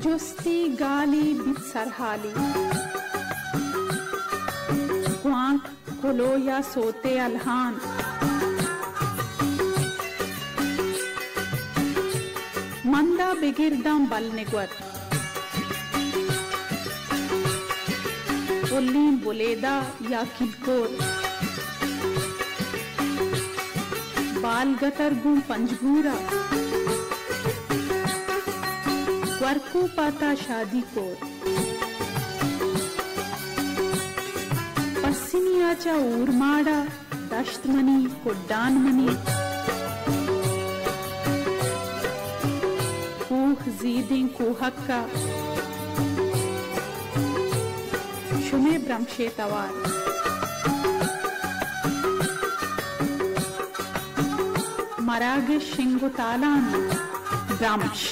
جستی گالی بیت سرحالی۔ گوانک کلو یا سوتے الہان۔ مندا بگرداں بل نگور۔ پلیں بلیدہ یا کلکور۔ بال گتر گوں پنجگورا۔ ورکو پاتا شادی کور۔ پسنی آ چہ اورماڑا۔ دشت منی، کڈان منی۔ کوہ زیدیں کوہک ء شمے برمشے توار۔ مراگش شنگ و تالان برمش۔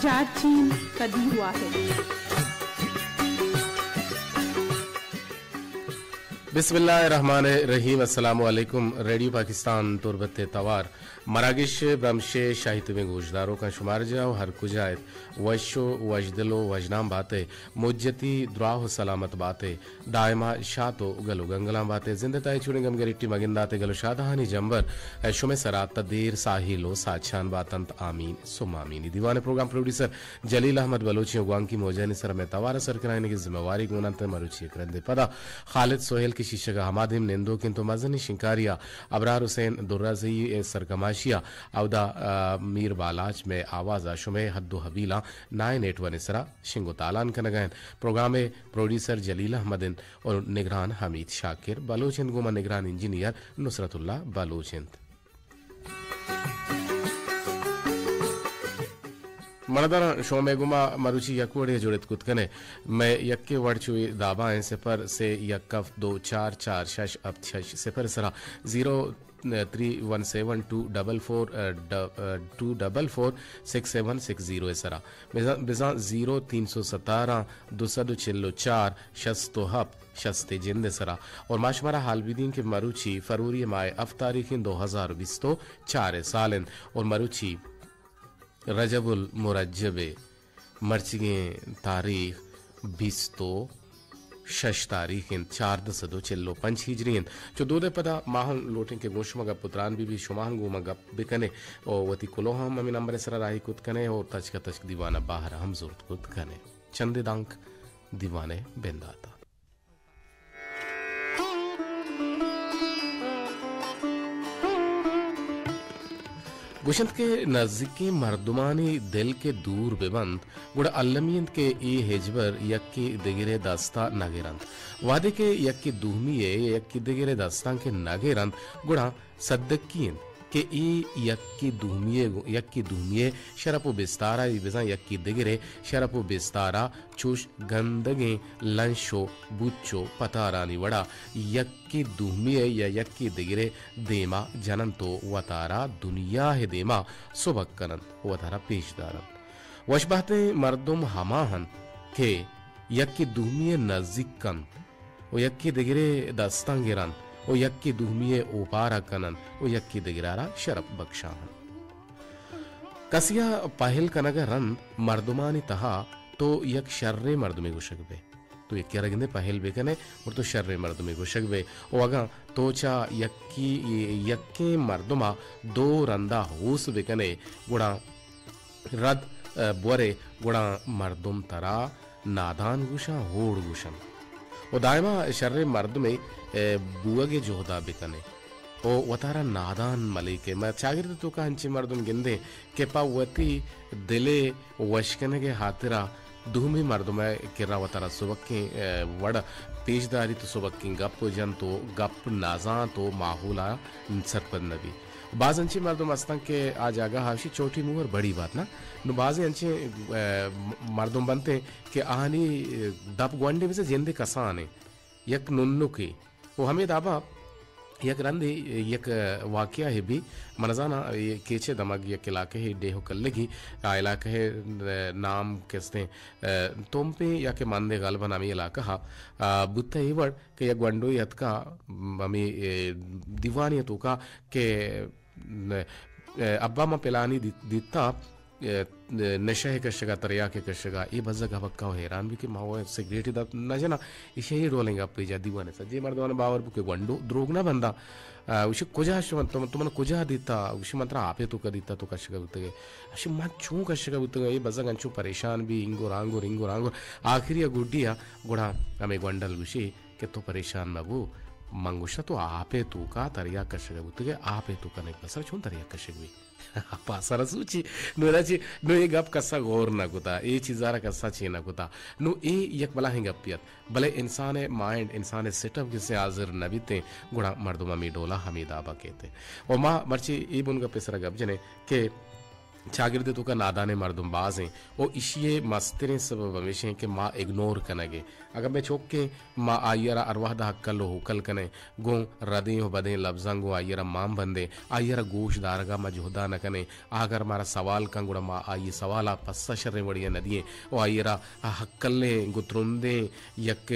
جارچین قدیر واحد۔ بسم اللہ الرحمن الرحیم۔ السلام علیکم۔ ریڈیو پاکستان تربت ء توار مراگش برمشے شاہی تمیں گوشداروکاں شمار جاہ و ہر کجا ات وش و وشدل و وشنام باتے، مجتی دراہ و سلامت باتے، دائما شات و گل و گنگلان باتے۔ زند تائی چونیں گم گریٹی مگنداتے گل و شادہانی جمبر اے شمے سرا تا دیر ساہیل و ساچان باتنت۔ آمین ثم آمین۔ دیوان پروگرام پروڈیوسر جلیل احمد بلوچی و گوانکی موجانی سر میں توار سر کنائینگی ذمہ واری گون انت۔ مروچی یک رندے پدا خالد سہیل کہ شیشگ ء ہما دیم نندوک انت و مزنیں شنکاری ء ابرار حسین درازئی ء سرکماشی ء اودا، آ، میر بالاچ میں آواز ء شمے حد و حبیلاں نائن ایٹ ون ء سرا شنگ و تالان کنگ ء انت۔ پروگرام ء پروڈیوسر جلیل احمد انت و نگران حمید شاکر بلوچ انت۔ گوما نگران انجینئر نصرت اللہ بلوچ انت۔ مرداراں شمئے گوما مروچی یک وڑے جڑت کت کنے۔ مئے یکے وڑ چوی دابا ہیں، صفر سے یک ہفت دو چار چار شش ہفت شش صفر سرا، zero three one seven two double four, two double four six seven six zero سرا۔ بزاں، بزاں زیرو تین سو ستارہ دو سد و چل و چار شست و ہفت شست جند سرا۔ اور ما شمارا حال بدین کہ مروچی فروری ماہ ہفت تاریخ دو ہزار بیست و چار سال انت اور مروچی رجب المرجب ء مرچیگیں تاریخ بیست و شش تاریخ انت، چاردہ سد و چل و پنچ ہجری انت۔ چو دود ء پدا ما ہم لوٹیں کہ گوں شما گپ و تران بہ بی، شما ہم گوں ما گپ بکنے و وتی کلوہ ہم ہمے نمبر ء سرا راہی کت کنے و تچک ء تچک دیوان ء باہر ء ہم زرت کت کنے۔ چندے دانک دیوان ء بندات ء۔ گوشنت کہ نزیکیں مردمانی دل کہ دور بہ بنت، گڑا المی انت کہ اے ہچبر یکے دگرے دستا نہ گرنت۔ وہدے کہ یکے دومی ء یکے دگرے دستاں کہ نہ گرنت، گڑا سدکی انت کہ اے یکے دومی ء گوں، یکے دومی ء شرپ و بستارا، اے بزاں یکے دگرے شرپ و بستارا چوش گندگیں لنش و بوچ و پتارانی وڑا یکے دومی ء یا یکے دگرے دیما جننت و وتارا دنیا ء دیما سبک کننت و وتارا پیش دارنت۔ وشبہتیں مردم ہما انت کہ یکے دومی ء نزیک کنت و یکے دگرے دستاں گرنت و یکے دومی ء اوپارا کننت و یکے دگرارا شرپ بکشاہنت۔ کسیا پہل کنگ ء رند مردمانی تہا تو یک شریں مردمے گوشگ بئے۔ تو یکے ء را گندے پہل بکنے، گڑا تو شریں مردمے گوشگ بئے۔ و اگاں تو چہ یکی، یکیں مردما دو رندا ہوس بکنے، گڑا رد، ء، بورے، گڑا مردم ترا نادان گوشاں، ہوڑ گوشنت۔ و دائما شریں مردمے، ء، بوگ ء جہدا بکنے و وتارا نادان ملیکے۔ ما چاگرد توکا انچیں مردم گندیں کہ پہ وتی دل ء وش کنگ ء ہاترا دومی مردم ء کرا وتارا سبکیں، ء، وڑ پیش داریت و سبکیں گپ جنت و گپ نازانت و ماحولا سرپد نہ بیت۔ باز انچیں مردم ہستن کہ آ جاگہ ہاشی چھوٹی مور بڑی بات نا۔ نو بازیں انچیں، ء، مردم بنتے کہ آہانی، ء، دپ گونڈے بزاں جندے کسانے، یک ننکے۔ و ہمے دابا یک رندے یک واقعہ ہے بھی، من زاناں اے کیچے دمگ یک علاقہ ہے ڈیہو کلگی، آ علاقہ ہے، ء، نام کستیں، ء، تومپیں یا کہ مندے غالباً ہمے علاقہ ہا، ء، بوتہ اے وڑ کہ یک گونڈوے اتکا، م-، ہمے، اے، دیوانے ء توکا کہ، ن-، اے، ابا ما پلانی دی-، دیتا، ء، نشہ ء کشگ ء، تریاک ء کشگ ء، اے بزگ ء پکا و حیران بی کہ ما و سگریٹ ء دپ نہ جناں، ایشی ء اے ڈولیں گپے جا دیوان ء سجیں مردمان باور بو کہ گونڈو دروگ نہ بنداں۔ ء، گوشی کجا شما، تو، تو من کجا دیتا؟ گوشی من ترا آپ ء توکا دیتا، تو کشگ ء بوتگ ئے۔ گوشی من چون کشگ ء بوتگ آں؟ اے بزگ انچو پریشان بی، اینگو رانگو، رینگو رانگو، آخری ء گڈی ء گڑا ہمے گونڈل گوشی کہ تو پریشان مہ بو، من گوشتا تو آپ ء توکا تریاک کشگ ء بوتگ ئے، آپ ء توکا نہ بسر چون تریاک کشگ بی؟ پاسر ء سوچی۔ نوں ادا چی، نوں اے گپ کسا غور نہ کتا، اے چیزا را کسا چی نہ کتا۔ نوں اے یک بلاہیں گپے ات، بلے انسان ء مائنڈ، انسان ء سیٹ اپ کسے حاضر نہ بیتیں، گڑا مردم ہمے ڈولا ہمے دابا کیت۔ و ما مرچی اے بن گپے سرا گپ جنیں کہ چاگرد ء توکا نادانیں مردم باز ایں و ایشی ء مستریں سبب ہمیش ایں کہ ما اگنور کنگ ء۔ اگاں مئے چکیں، ما آئی ء را ہر وہد ء ہکل و ہوکل کنیں، گوں ردیں و بدیں لبزاں گوں آئی ء را مان بندیں، آئی ء را گوش دارگ ء ما جہد ء نہ کنیں۔ آ اگر مارا سوال کن گڑا ما آئی ء سوال ء پسہ شریں وڑے ء نہ دییں و آئی ء را ہکلیں گوں ترندیں یک،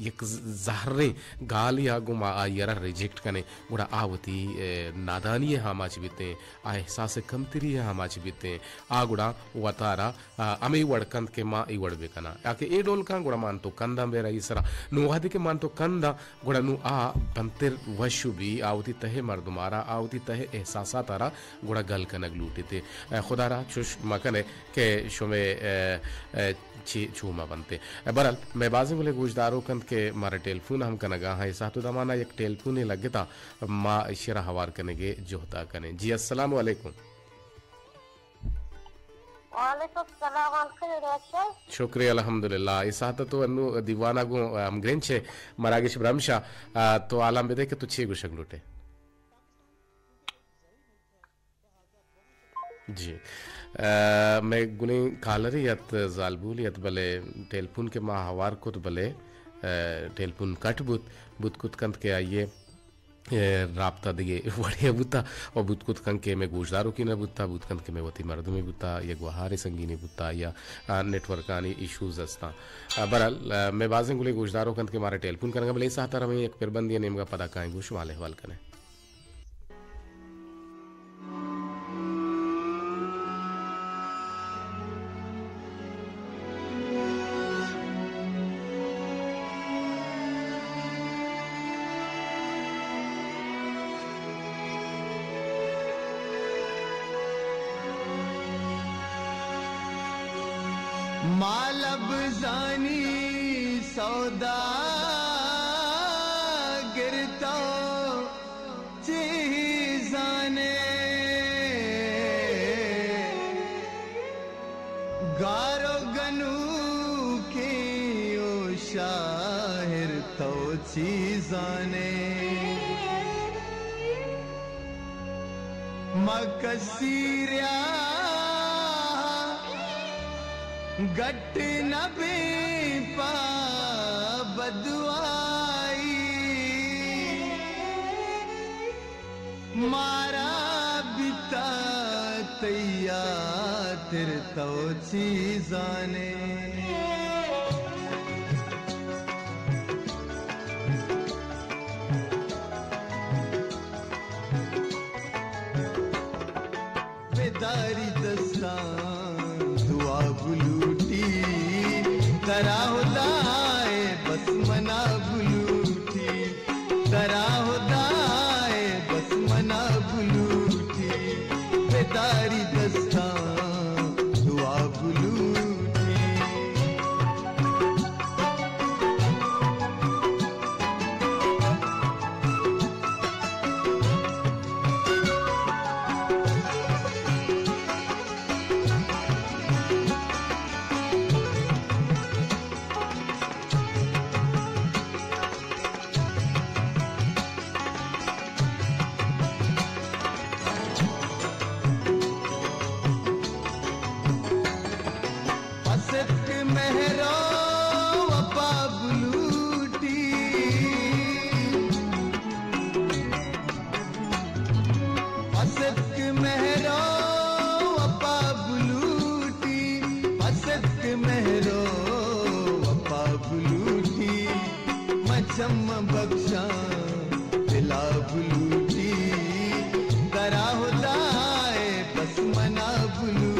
یک زہریں گالے ء گوں ما آئی ء را ریجیکٹ کنیں، گڑا آ وتی، اے، نادانی ء آماچ بیتیں، آ احساس کمتری ء آماچ بیتیں، آ گڑا وتارا آ، ہمے وڑ کنت کہ ما اے وڑ بہ کناں۔ یا کہ اے ڈول کن گڑا مان تو کنداں بہ رہی سرا۔ نوں وہدے کہ مان تو کنداں گڑا نوں آ بنتر وش بی، آ وتی تہ مردم آرا، آ وتی تہ احساسات آرا گڑا گل کنگ لوٹیت۔ اے خدا را چوش مکنے کہ شمے، اے، اے، چی چو ما بنتے۔ اے برحال، مئے بازیں گلے گوشدارو کنت کہ مارا ٹیلیفون ہم کنگا ہاں، اے ساعت و دمانا یک ٹیلیفونے لگتا، ما اشرا ہوار کنگے جہدا کنیں۔ جی، السلام علیکم۔ وعلیکم السلام، انکل ریاض صاحب۔ شکریہ، الحمدللہ۔ اے ساعت تو انو دیوانا گوں ہمگرنچ ئے مراگش برمشا، آ، تو حالاں بدے کہ تو چے گوشگ لوٹے؟ جی۔ آ، مئے گلیں کالرے ات، زالبولے ات، بلے ٹیلیفون کہ ما ہوار کت، بلے، آ، ٹیلیفون کٹ بوت، بوت کت کنت کہ آئیے اے، رابطہ دگہ وڑے بوتا و بوت کت کن کہ مئے گوشداروکے نہ بوتا، بوت کن کہ مئے وتی مردمے بوتا یا گوہارے سنگینے بوتا یا، آ، نیٹورکانی ایشوز ہستاں۔ آ، برحال، آ، مئے بازیں گلے گوشداروک انت کہ مارا ٹیلیفون کنگا، بلے اے ساعت ء ہمے یک پربندی ء نیمگا پدا کائیں گوں شمال احوال کنیں۔ ما لبزانی سوداگر تو چی زانے، گار و گنوکیں و شاعر تو چی زانے۔ ما کسی ریا گٹ نہ بیں پہ بدوائی، مارا بیتا تیا تر تو چی زانے۔ بداری دستاں دعا بلوٹی، ترا ہدائے بس منا بلوٹی، ترا ہدائے بس منا بلوٹی، بداری دستاں دعا بلوٹی۔ پہ صدق مہر و وفا بلوٹی، پہ صدق مہر و وفا بلوٹی، پہ صدق مہر و وفا بلوٹی۔ من چم بخشاں دلا بلوٹی، ترا ہدائے بس منا بلوٹی۔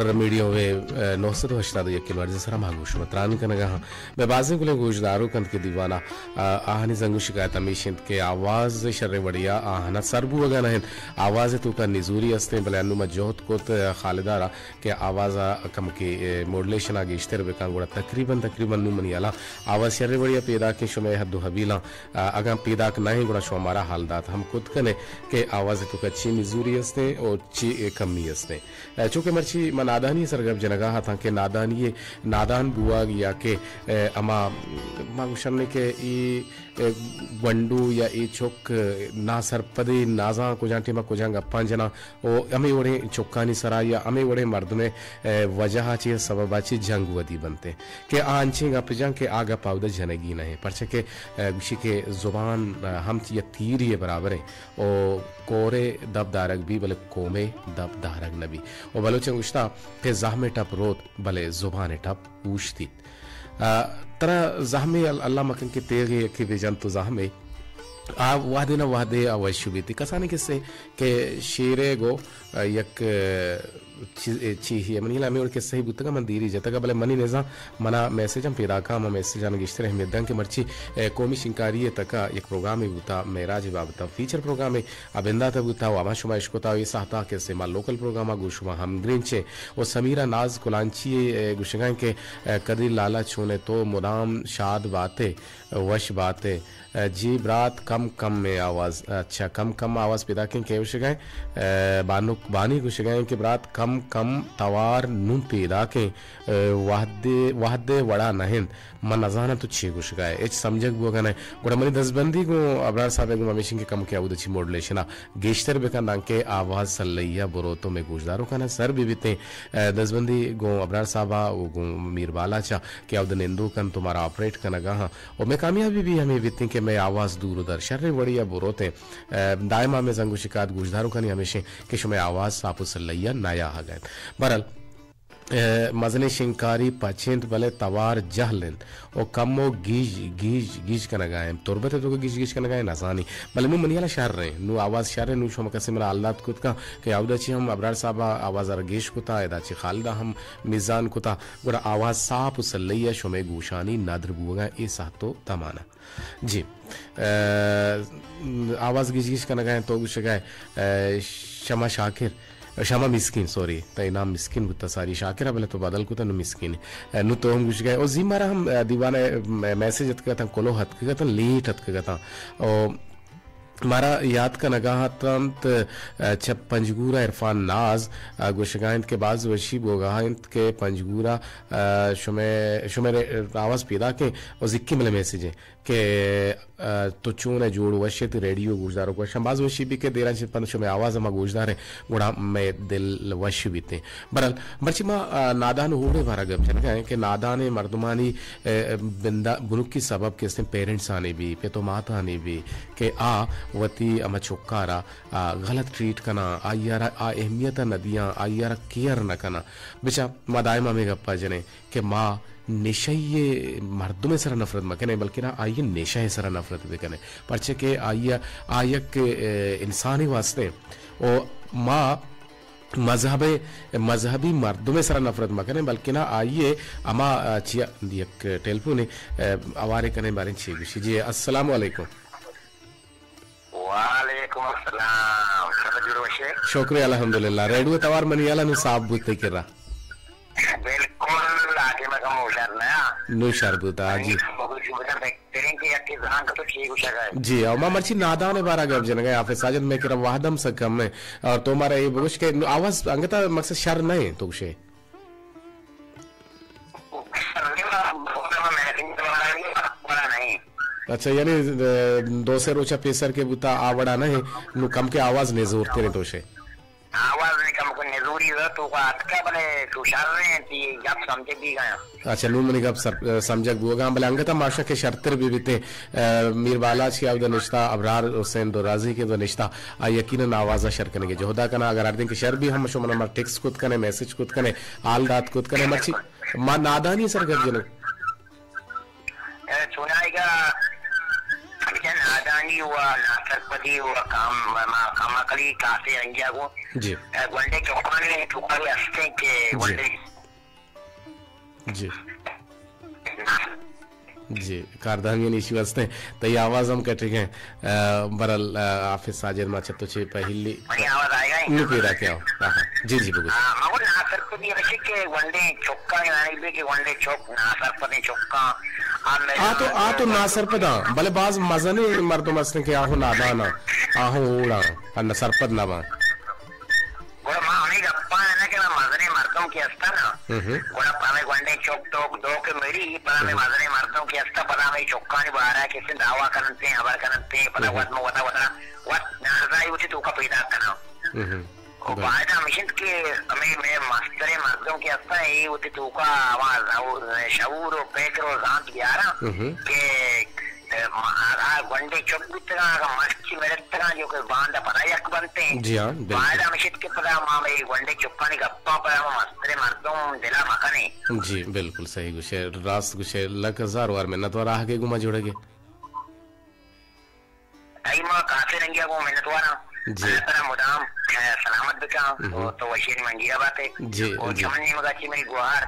میڈیم ویو، اے، نو سد و ہشتاد و یک کلو ہرٹز سرا ما گوش و تران کنگا ہاں۔ مئے بازیں گلیں گوشداروک انت کہ دیوانا، آ، آہانی زنگ و شکایت ہمیش انت کہ آواز شریں وڑیا آہانا سر بوگا نہ انت۔ آواز توکا نزوری استیں، بلے انو ما جہد کت، آ، خالدارا کہ آواز ء کمکے، اے، ماڈولیشن ء گیشتر بکن، گڑا تقریباً، تقریباً نوں منی ہلاں آواز شریں وڑی ء پیداک انت۔ شمئے حد و حبیلاں، آ، اگاں پیداک نہ انت، گڑا شما مارا حال دات ہم کت کن ئے کہ آواز ء توکا چی نزوری استیں اور چی، اے، کمی استیں۔ اے، چونکہ مرچی ما نادانی سر گپ جنگا اتاں کہ نادانی، نادان بوگ یا کہ، اے، ہما ما گوشن کہ ای اے گونڈو یا اے چک، اے ناسرپدیں، نازاں کجام ٹیم ء کجام گپاں جناں، او ہمے وڑیں چکانی سرا یا ہمے وڑیں مردمے، اے، وجہ ء چہ، سبب ء چہ جنگ ودی بنت کہ آ انچیں گپ جاں کہ آ گپ آودا جنگی نہ انت، پرچا کہ، اے، گوشی کہ زبان، اے، ہم یک تیری ء برابر انت، او کورے دپ دارگ بی بلے کومے دپ دارگ نہ بی۔ او بلوچاں گوشتا کہ زہمے ٹپ روت بلے زبانے ٹپ اوشتیت۔ آ، ترا زہمے ال-، اللہ مکن کہ تیغے یکے بہ جنت و زہمے، آ وہدے نہ وہدے آ وش بیت۔ کسانیں کسے کہ شیرے گو، آ، یک، آ، چی-، چی ہی منی ہمے وڑ کسہ ہی بوتگا، من دیری جتگا، بلے منی نزاں منا میسج ہم پیداکا، ہما میسجان گیشتر اہمیت داں کہ مرچی، اے، قومی شنکاری تکا یک پروگرامے بوتا، معراج بابتا فیچر پروگرامے، ء بندات بوتا و ہما شما اشکتا و اے ساعتا کہ استعمال لوکل پروگرام ء گوں شما ہمگرنچیں و سمیرا ناز کلانچی ء گوشگائیں کہ، اے، قدیر لالا چون ئے تو مدام شاد باتے، وش باتے۔ اے، جی برات کم کم میں آواز، اچھا کم کم آواز پیدا کیں کہ گوشگائیں، اے، بانک بانی گوشگائیں کہ برات کم کم توار نوں پیدا کیں، اے، وہدے، وہدے وڑا نہ انت۔ من نزاناں تو چے گوشگا ئے، ہچ سمجھگ بوگا نہ۔ گڑا منی دزبندی گوں ابرار صاحب ء گوں ہمیشیں کہ کمکے اود چی ماڈولیشن ء گیشتر بکن دانکہ آواز سلہی ء بروت و مئے گوشداروکان ء سر بہ بیتیں۔ ء دزبندی گوں ابرار صاحب ء و گوں میر بالاچ ء کہ اود نندوک انت و مارا آپریٹ کنگا ہاں و مئے کامیابی بھی ہمے بیتیں کہ مئے آواز دور و در شریں وڑی ء بروتیں۔ ء دائما مئے زنگ و شکایت گوشداروکانی ہمیشیں کہ شمئے آواز ساپ و سلہی ء نیاہگ ء انت۔ بہرحال، اے، مزنیں شنکاری پچ انت، بلے توار جہل انت و کمو گیج، گیج، گیج کنگا انت۔ تربت ء توکا گیج، گیج کنگا انت، نزانی۔ بلے نوں منی ہیالا شر انت۔ نوں آواز شر انت، نوں شما کسے منا حال دات کت کن کہ اودا چی ہم ابرار صاحب ء آواز ء را گیش کتا، ادا چی خالد ء ہم میزان کتا، گڑا آواز ساپ و سلہی ء شمئے گوشانی ندر بوگا اے ساعت و دمانا۔ جی۔ ء، آواز گیج گیج کنگا انت، تو گوشگا ئے، ء، شما شاکر، شما مسکین، سوری، تئی نام مسکین بوتا، ساری شاکر ء، بلے تو بدل کتا، نو مسکین۔ ء، نو تو ہم گوشگا ئے۔ او زی مارا ہم، ء، دیوان ء میسج اتکگ اتاں، کلوہ اتکگ اتاں، لیٹ اتکگ اتاں۔ او مارا یات کنگا اتنت، ء، چہ پنجگور ء عرفان ناز، ء، گوشگا انت کہ باز وشی بوگا انت کہ پنجگور ء، ء، شمے، شمے آواز پیدا کیں او زکی ملے میسج ایں۔ کہ، ء، تو چون ئے، جوڑ وش ئے، تئی ریڈیو گوشداروک وش انت۔ باز وشی بی کہ دیراں چہ پد شمئے آواز ء ما گوشداریں، گڑا مئے دل وش بیتیں۔ بہرحال، مرچی ما، ء، نادان ہور ء بارا گپ جنگا ایں کہ نادانیں مردمانی، ء، بندا-، بنکی سبب کہ استیں پیرنٹس آنی بی، پت و مات آنی بی کہ آ وتی ہما چکارا، ء، غلط ٹریٹ کناں، آئی ء را آ اہمیت ء نہ دیاں، آئی ء را کیئر نہ کناں۔ بچا ما دائم ہمے گپا جنیں۔ کہ ما نشئی ء مردم ء سرا نفرت مہ کنیں، بلکنا آئی ء نشہ ء سرا نفرت بہ کنیں، پرچہ کہ آئی ء، آ یک، ء، انسانے واسطے و ما مذہب ء، مذہبی مردم ء سرا نفرت مہ کنیں، بلکنا آئی ء ہما، ء، چیا یک ٹیلیفون ء، ء، اوارے کنیں باریں چی گوشی۔ جی، السلام علیکم۔ وعلیکم السلام۔ شکر جوڑ وشے۔ شکر الحمدللہ۔ ریڈیو توار منی یلا نو صاف بوت تئی کرا۔ بالکل، آگے میں کم ہوشیار نیا۔ نو شر بوتا، جی۔ بہترین کہ یکی زنگ تو چی گوشگا ئے۔ جی، او ما مرچی نادان بارا گپ جنگا ئے، حافظ ساجد میں کرا وہدم سا کم ہے۔ اور تو مارا یہ بگوش کہ نو آواز انگتا مقصد شر نہیں تو گوشے۔ اچھا، یعنی، ء، دو سے روچا پیسر کے بوتا آ وڑا نہ ہے، نو کم کے آواز نے زور تیرے توشے۔ آواز نے کم کو نزوری ہو تو کا اتکا بلے تو شر رہے ہیں تی گپ سمجھے بھی گیا۔ اچھا، نو منی گپ سر-، ء، سمجھک بوگا، بلے انگتا ماشا کے شرتر بھی بیتے، ء، میر بالاچ کے اودا نشتا، ابرار حسین درازی کے اودا نشتا، آ یقیناً آوازا شر کنے کے جہدا کنا، اگر ہر دن کے شر بھی ہم شما ما ٹیکسٹ کت کنے، میسج کت کنے، حال دات کت کنے، مرچی ما نادانی سر گپ جنگ۔ اے، چونائیگا، اچھا، نادانی و ناسرپدی و کام، ما، کام عقلی کاسے رنگیا گوں۔ جی۔ اے، گونڈیں چکانی ٹکری ہستیں کہ جی۔ گونڈیں جی۔ جی، کاردانیانی ایشی واسطے تئی آواز ہم کٹے گئے۔ آ، برل، آ، حافظ ساجد ما چتو چے پہلی منی آواز آئے گا؟ نو پیرا کیا ہو؟ آہا۔ جی، جی، بگو۔ آ، مگو ناسرپدی رشی کہ گونڈیں چکا یعنی بھی کہ گونڈیں چک، ناسرپدیں چکا۔ آ، آ تو، آ تو ناسرپداں، بلے باز مزنیں مردم ہستیں کہ آہو نادانا، آہو اوڑا، انہ سرپد نہ باں۔ گڑا ما ہمے گپاں نہ کناں، مزنیں مردم کہ ہستاں نا، ہم۔ گڑا پہ ہمے گونڈیں چک ٹوک دو کہ مری، پدا ہمے ہم۔ مزنیں مردم کہ ہستاں، پدا ہمے چکانی بارہ کسے دعویٰ کننتے، ہبر کننتے، پدا ہم۔ وت مہ وتا وتا وت نارضائی وتی توکا پیدا کناں۔ ہم۔ و بلے۔ باید ہمیش انت کہ ہمے مئے مستریں مردم کہ ہستاں، اے وتی توکا ہما زو-، شعور و فکر و زانت بیاراں ہم۔ کہ اے، ما، آ، آ گونڈیں چک بیتگاں، اگاں مرچی مرتگاں، جو کہ باندا پدا یک بنتیں۔ جی ہاں، بالکل۔ باید ہمیش انت کہ پدا ما ہمے گونڈیں چکانی گپاں پدا ہما مستریں مردم دلا مکنیں۔ جی، بالکل صحیح گوشے، راست گوشے، لک ہزار وار منت وار آہگے گوما جڑگے۔ تئی ما کاسے رنگیا گوں منت واراں۔ جی۔ اللہ ترا مدام، اے، سلامت بکاں۔ ہم۔ و تو وشیانی منگیرا باتے۔ جی، و جی۔ چمن نیمگا چی منی گوہار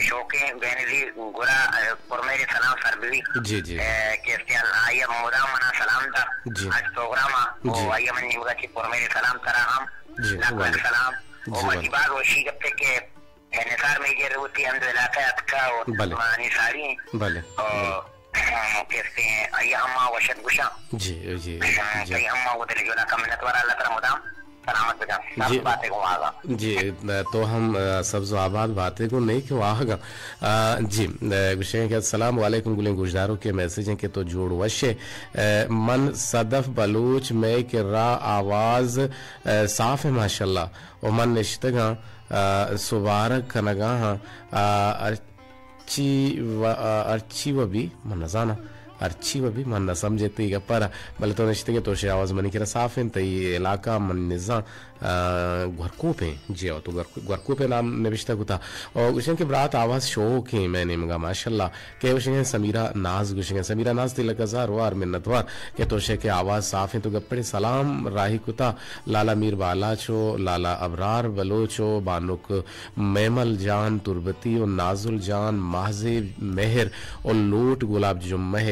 شوقیں بینظیر گڑا، اے، پرمہر سلام سر بی۔ جی، جی۔ اے، کہ استعمال آئی مدام منا سلام دا۔ جی۔ آج پروگرام آ، جی۔ و آئی من نیمگا چی پرمہر سلام ترا ہم۔ جی، لک لک والے۔ سلام۔ جی، و والے۔ وتی باز وشی گپتے کہ اے، نثار میجر وتی ہند علاقہ اتکا و بلے۔ مانی ساری ہیں۔ بلے۔ و بلے۔ کستے آئی ہم ما وشت گوشاں۔ جی، جی، جی۔ تئی ہم ما وتی جولا کا منت وار اللہ ترا مدام سلامت بکن۔ جی۔ سب باتیں گوں آگا۔ جی، تو ہم، آ، سبز و آباد باتیں گوں نہیں کہ آگا۔ آ، جی، آ، گوشیں کہ السلام علیکم گلیں گوشداروں کے میسج ہیں کہ تو جوڑ وش ہے۔ آ، من صدف بلوچ میں کہ را آواز، آ، صاف ہے ماشاءاللہ۔ و من نشتگاں، آ، سبارگ کنگا ہاں، آ، ہرچی و، آ، ہرچی و بی، من نزاناں، ہرچی و بی، من نہ سمجھے تئی گپارا، بلے تو نشتگے تو شے آواز منی کرا صاف انت، تئی علاقہ من نزاں، آ، گورکوپ ہیں، جی ہو، تو گورکو-، گورکوپ نام نوشتہ کتا، اور گوشن کہ برات آواز شوق ہیں میں نیمگا، ماشاءاللہ، کہ گوشگیں سمیرہ ناز، گوشگیں سمیرہ ناز تئی لک ہزار وار منت وار کہ تو شے کہ آواز صاف ہیں تو گپڑے سلام راہی کتا لالا میر بالاچ و لالا ابرار بلوچ و بانک میمل جان تربتی و نازل جان ماہزیب مہر و لوٹ گلاب جمعہ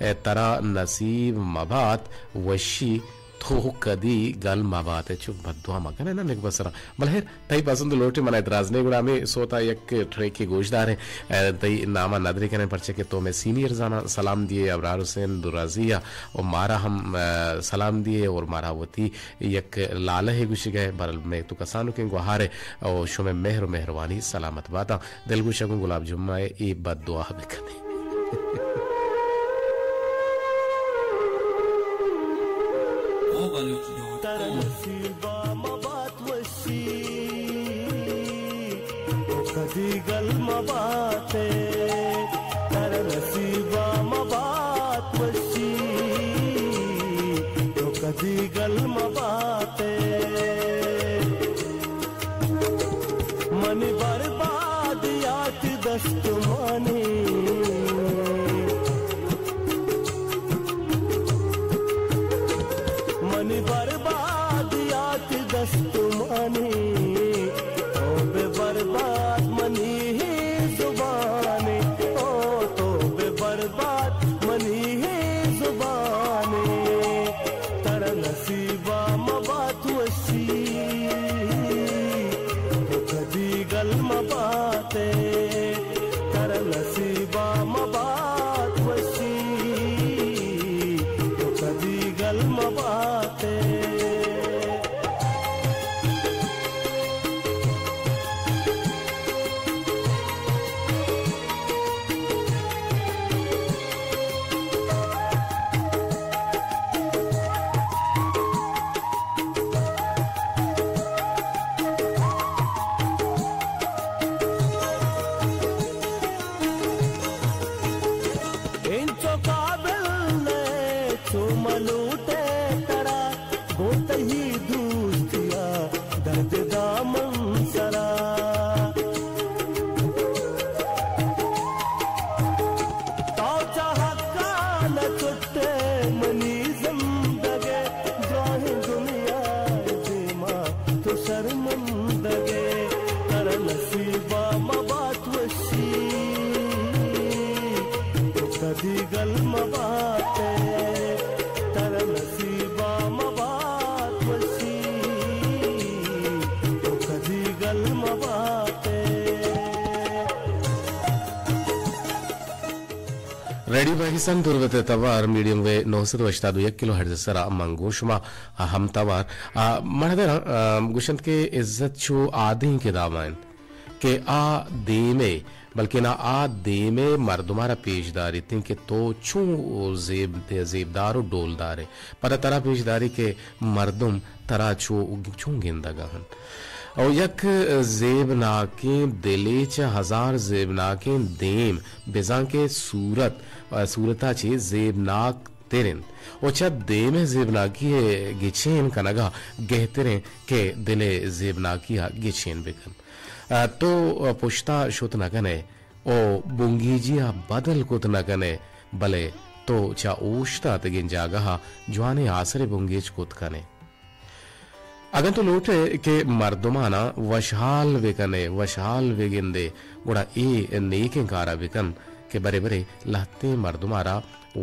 ء ترا نصیب مبات وشی تو کدی گل مبات ء چو بددعا مکن ء نمک بسرا بلے تئی پسند لوٹے من اعتراض نہیں گڑا ہمیں سوتا یک ٹریکے گوش داریں۔ اے، تئی نام ء ندرے کنیں پرچہ کہ تو میں سینئر زانا سلام دیے ابرار حسین درازی ء و مارا ہم، اے، سلام دیے اور مارا وتی یک لالہ گوشگئے برل میں تو کسانو کیں گوہارے او شمے مہر و مہروانی سلامت باتاں۔ دلگوش گوں گلاب جمعہ اے بد دعا بکنے۔ او بلوچ جان، ترا نصیبا مبات وشی، تو کدی گل مباتے، ترا نصیبا مبات وشی، تو کدی گل مباتے۔ منی بربادیات دستمانی، منی بربادیات دستمانی، تو بہ برباد منی زبانی، او تو بہ برباد منی زبانی، ترا نصیبا مبات وشی، تو کدی گل مباتے، ترا نصیبا مبات وشی، تو کدی گل مباتے۔ ریڈیو پاکستان تربت ءِ توار میڈیم ویو نو سد و ہشتاد و یک کلو ہرٹز ءِ سرا من گوں شما ہم توار۔ آ، مڑدراں، آ، گوشنت کہ عزت چو آدینک ءِ داب ءَ انت کہ آ دیم ءِ، بلکیں آ دیم ءِ مردم ءَ را پیش داریت انت کہ تو چون زیب، زیبدار و ڈولدار ئے۔ پدا ترا پیش داری کہ مردم ترا چو، چون گندگ ءَ انت۔ او یک زیبناکیں دلے چہ ہزار زیبناکیں دیم، بزاں کہ صورت، صورت ءَ چہ زیبناک تر انت۔ و چہ دیم ءِ زیبناکی ءِ گچین کنگ ءَ گہتر انت کہ دل ءِ زیبناکی ءَ گچین بکن۔ تو پشت ءَ شت نہ کن ئے، او بنگیجی ءَ بدل کت نہ کن ئے، بلے تو چہ اوشتاتگیں جاگہ ءَ جوانیں آسرے بنگیج کت کن ئے۔ اگاں تو لوٹ ئے کہ مردماناں وشحال بہ کن ئے، وشحال بہ گند ئے، گڑا اے نیکیں کار ءَ بہ کن کہ برے برے لہتیں مردم ءَ را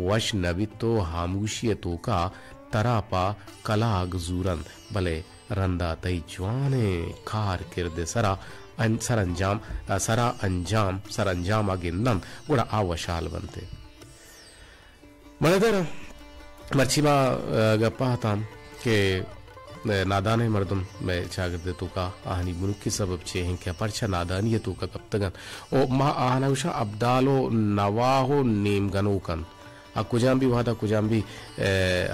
وش نہ بیت و ہاموشی ءِ توک ءَ ترا پہ کلاگ زورنت، بلے رندا تئی جوانیں کار کرد ءِ سرا ان-، سرانجام، سرا انجام، سرانجام ءَ گندنت، گڑا آ وشحال بنت۔ مڑدر، مرچی ما، آ، گپ ءَ اتاں کہ، آ، نادانیں مردم مئے چاگرد ءِ توکا آہانی بنکی سبب چے انت کہ پرچا نادانی ءِ توکا کپتگ انت۔ او ما آہانا گوشاں ابدال و نواہ و نیم گنوک انت۔ آ کجام بھی وہدا کجام بھی، آ،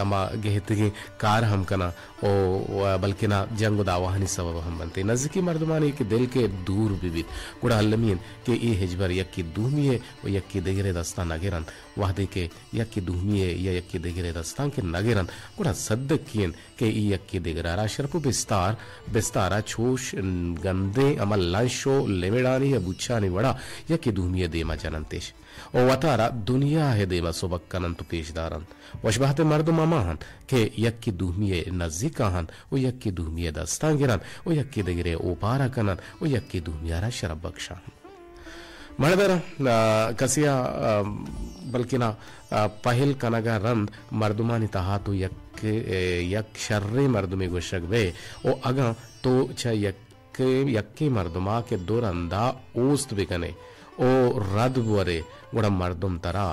ہما گہتگیں کار ہم کناں او، و بلکنا جنگ و دعواہانی سبب ہم بنت۔ نزیکی مردمانی کہ دل کہ دور بہ بیت، گڑا المی انت کہ اے ہچبر یکے دومی ءِ و یکے دگرے دستاں نہ گرنت۔ وہدے کہ یکے دومی ءِ یا یکے دگرے دستاں کہ نہ گرنت، گڑا سدکی انت کہ اے یکے دگرا را شرپ و بستار، بستارا چوش گندیں ہما لنش و لمڑانی یا بوچانی وڑا یکے دومی ءِ دیما جننتش و وتارا دنیا ءِ دیما سبک کننت و پیش دارنت۔ وشبہتیں مردم ہما انت کہ یکے دومی ءِ نزیکا انت و یکے دومی ءِ دستاں گرنت و یکے دگرے اوپارا کننت و یکے دومی ءَ را شرپ بکشانت۔ مڑدر، آ، کسے ءَ، آ، بلکنا، آ، پہل کنگ ءَ رند مردمانی تہا تو یک، اے، یک شریں مردمے گوشگ بئے و اگاں تو چہ یک، یکیں مردم ءَ کہ دو رندا اوست بکن ئے او رد بور ئے، گڑا مردم ترا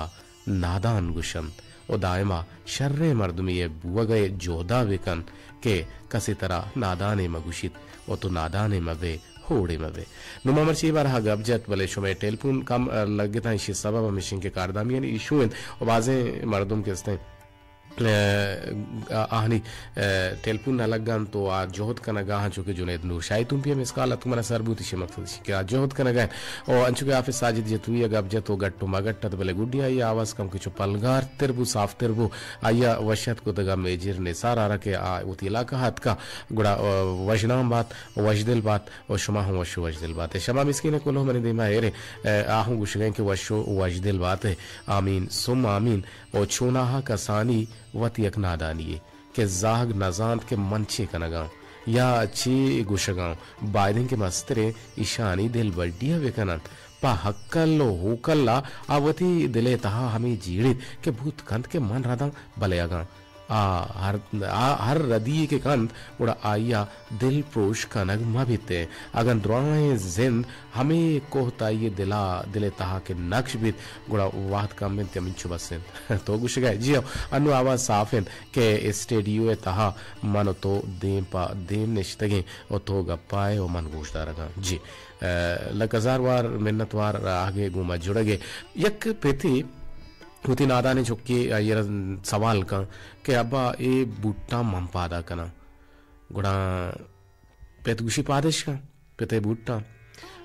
نادان گوشنت و دائما شریں مردمے ءِ بوگ ءِ جہدا بکن کہ کسے ترا نادانے مہ گوشیت و تو نادانے مہ بئے، ہوڑے مہ بئے۔ نوں ما مرچی اے بارہ ءَ گپ جت، بلے شمئے ٹیلیفون کم، آ، لگتاں، ایشی سبب ہمیش انت کہ کاردامیانی ایشو انت و بازیں مردم کہ استیں، آ، آہانی، آ، ٹیلیفون نہ لگنت و آ جہد کنگا انت، چونکہ جنید نور شاہی تون پی ءَ مسکال اتک منا سر بوت، ایشی مقصد ایش کہ آ جہد کنگ ءَ انت۔ و انچو کہ حافظ ساجد جتوئی ءَ گپ جت و گٹ و مگٹ ات، بلے گڈی آئی آواز کم کہ چو پلگار تر بو، صاف تر بو۔ آئی ءَ وش ات کتگ ءَ میجر نثار ءَ را کہ آ وتی علاقہ ءَ اتکا، گڑا، آ، وشنام بات، وشدل بات و شما ہم وش و وشدل بات ئے۔ شما مسکین ءِ کلوہ منی دیما ایر ایں، آ، آ ہم گوشگ ءَ انت کہ وش و وشدل بات ئے۔ آمین ثم آمین۔ و چوناہا کسانی وت یک نادانی یے۔ کہ زہگ نزانت کہ من چے کنگاں یا چے گوشگاں، بائدیں کہ مستریں ایشانی دلبڈی ءَ بکننت۔ پہ ہکل و ہوکل ءَ آ وتی دل ءِ تہا ہمے جیڑیت کہ بوت کنت کہ من رداں، بلے اگاں آ ہر، آ ہر ردی یے کہ کنت، گڑا آئی ءَ دل پروش کنگ مہ بیت۔ اگاں دراہیں زند ہمے کوہ تائی ءِ دل ءَ، دل ءِ تہا کہ نکش بیت، گڑا وہد کم انت یا منچو بس انت۔ تو گوشگ ءَ ئے، جی ہو، انوں آواز صاف انت۔ کہ اسٹیڈیو ءِ تہا من و تو دیم پہ دیم نشتگیں و تو گپا ئے و من گوش دارگاں۔ جی، آ، لک ہزار وار منت وار آہگے گوں ما جڑگ ءِ۔ یک پتے وتی نادانیں چکے آئی ءَ را سوال کن کہ ابا اے بوٹاں من پادا کناں؟ گڑا پت گوشی پادش کن۔ پت ءِ بوٹاں۔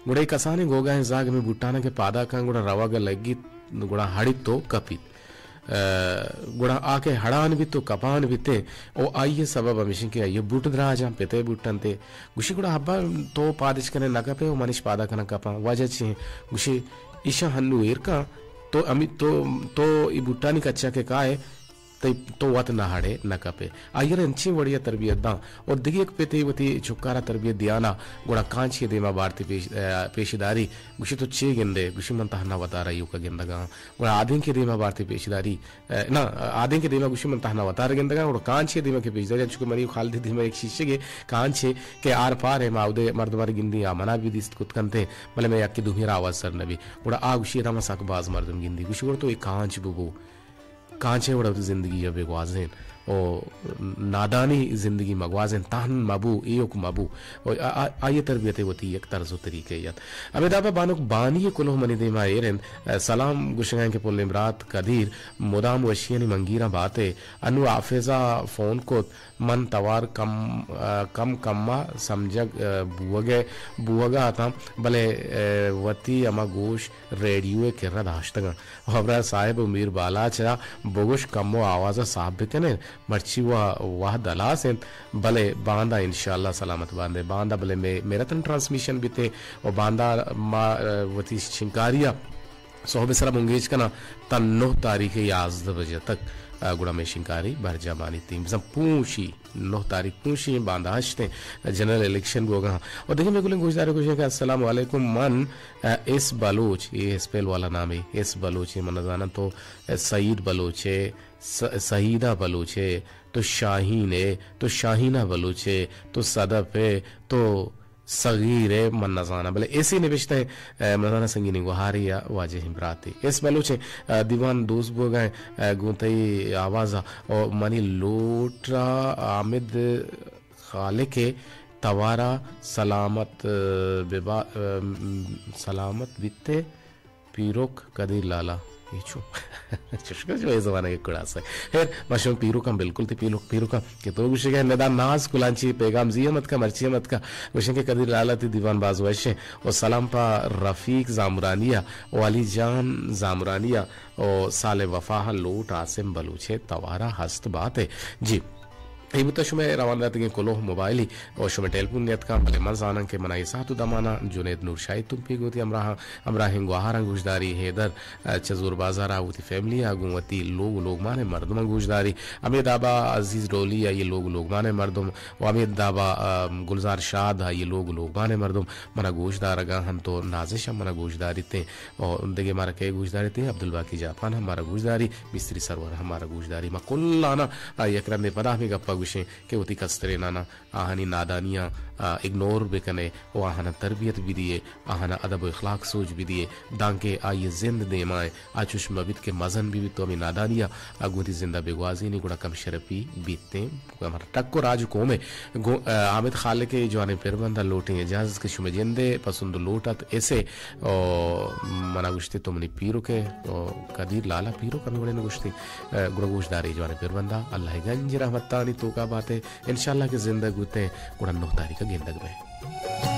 گڑا اے کسانیں گوگاہیں زاگ ہمے بوٹاناں کہ پادا کن گڑا روگ ءَ لگیت، گڑا ہڑیت و کپیت۔ آ، گڑا آ کہ ہڑان بیت و کپان بیت او آئی ءِ سبب ہمیش انت کہ آئی ءِ بوٹ دراج انت، پت ءِ بوٹ انت۔ گوشی گڑا ابا تو پادش کن ئے نہ کپ ئے و منش پادا کناں کپاں، وجہ چی انت؟ گوشی ایشاں ہنو ایر کن، تو ہمی، تو، تو اے بوٹانی کچا کہ کائے، تو وت نہ ہڑے نہ کپے۔ آئی ءَ را انچیں وڑے ءَ تربیت داں۔ اور دگہ یک پتے وتی چکارا تربیت دیانا، گڑا کانچے دیما بارتی پیش، ءَ، پیش داری، گوشی تو چے گندے؟ گوشی من تہنا وتارا ایوکا گندگاں۔ گڑا آدینکے دیما بارتی پیش داری، ءَ، نہ، آدینکے دیما گوشی من تہنا وتارا گندگاں۔ گڑا کانچے دیما کہ پیش داری، چونکہ منی خالدی دیما یک شیشگے کانچے کہ آر پار ءَ ما اودے مردمار گندی آ منا بھی دیست کت کنتے، بلے میں یکی دومی را آواز سر نبی۔ گڑا آ گوشی ادا ما سک باز مردم گندی۔ گوشی گڑا تو اے کانچ ببو۔ کانچے وڑا وتی زندگی ءَ بگوازین و نادانی زندگی مگوازین، تہن مبو، ایوک مبو۔ و آ، آ، آئی تربیت وتی یک طرز و طریقے یت۔ ہمے دابا بانک بانی کلوہ منی دیما ایر انت۔ سلام گوشگاں کہ پلیں برات قدیر، مدام وشیانی منگیراں باتے۔ انو حافظہ فون کت، من توار کم، کم کما سمجھگ بوگے، بوگا اتاں، بلے وتی ہما گوش ریڈیو ءِ کرا داشتگاں۔ و ابرار صاحب و میر بالاچ ءَ بگوش کمو آواز ءَ صاف بکنیں، مرچی و وہد ہلاس انت، بلے باندا انشاءاللہ سلامت باندے۔ باندا بلے مے، مے رتن ٹرانسمیشن بیتے و باندا ما، ءَ، وتی شنکاری ءَ سہب ءِ سرا بنگیج کناں تا نہ تاریخ یازدہ بجہ تک، ءَ، گڑا مے شنکاری برجا مانیت۔ بزاں پونشی نہ تاریخ پونشی ایں، باندا ہشت ایں، جنرل الیکشن بوگا۔ و دگہ مے گلیں گوشدارے گوشیں کہ السلام علیکم، من، ءَ، ایس بلوچ، اے اسپیل والا نامے، ایس بلوچ ایں، من نزاناں تو، ءَ، سعید بلوچ ئے، س-، سعیدہ بلوچ ئے، تو شاہین ئے، تو شاہینہ بلوچ ئے، تو صدف ئے، تو صغیر ئے، من نزاناں، بلے ایسے نبشتہ ایں، ءَ، من نزاناں سنگینیں گوہارے یا واجہیں براتے۔ ایس بلوچ ئے، ءَ، دیوان دوست بوگا ایں، ءَ، گوں تئی آواز ءَ، او منی لوٹ ءَ حامد خالق ئے توارا سلامت، ءَ، ببا-، ءَ، م-، سلامت بیتے۔ پیروک قدیر لالا، اے چو؟ چشکا جو اے زمانگ ءِ کڑاسہ۔ خیر، ما شما پیروکاں بالکل تئی پیروک، پیروکاں کہ تو گوشگے ندا ناز کلانچی پیغام زی ہم اتکا، مرچی ہم اتکا۔ گوشن کہ قدیر لالا تئی دیوان باز وش ایں۔ و سلام پہ رفیق زامرانی ءَ و علی جان زامرانی ءَ و سال وفا ءَ لوٹ عاصم بلوچ ئے توارا ہست بات ئے۔ جی۔ اے بوتا شمئے روان داتگیں کلوہ موبائلی و شمئے ٹیلیفون نیتکاں، بلے من زاناں کہ منا اے ساعت و دمانا جنید نور شاہی تمپی گوں وتی ہمراہ، ہمراہیں گوہاراں گوشداری، حیدر، ءَ، چہ زور بازارا وتی فیملی ءَ گوں وتی لوگ و لوگمانیں مردماں گوشداری، ہمے دابا عزیز ڈولی آئی لوگ و لوگمانیں مردم و ہمے دابا، ءَ، گلزار شاد آئی لوگ و لوگمانیں مردم منا گوشدارگا ہنت و نازش ہم منا گوشداریتیں۔ و دگہ مارا کئے گوشداریتیں؟ عبدالباقی جاپان ہم مارا گوشداری، مستری سرور ہم مارا گوشداری۔ ما کلاناں، ءَ، یک رندے پدا ہمے گپا گوشیں کہ وتی کستریناناں آہانی نادانیاں، ءَ، اگنور بکنے و آہاناں تربیت بدیے، آہاناں ادب و اخلاق سوج بدیے، دانکہ آئی زند دیما ایں، آ چوش مبیت کہ مزن ببیت و ہمے نادانیا، ءَ، گوں وتی زندا بگوازینی گڑا کم شرپی بیتیں۔ ہمارا ٹک و راج و قوم ئے گوں، ءَ، حامد خالق ئے جوانیں پربندا لوٹیں اجازت کہ شمئے جندے پسند و لوٹ ات ایسے و منا گوشتے تو منی پیروک ئے و قدیر لالا پیروک ہمے وڑیں گوشتے، ءَ، گڑا گوشدارے جوانیں پربندا اللہ ئے گنج رحمتانی توکا باتے۔ انشاءاللہ کہ زندگ بوتیں گڑا نہ تاریخ گندگ بئے۔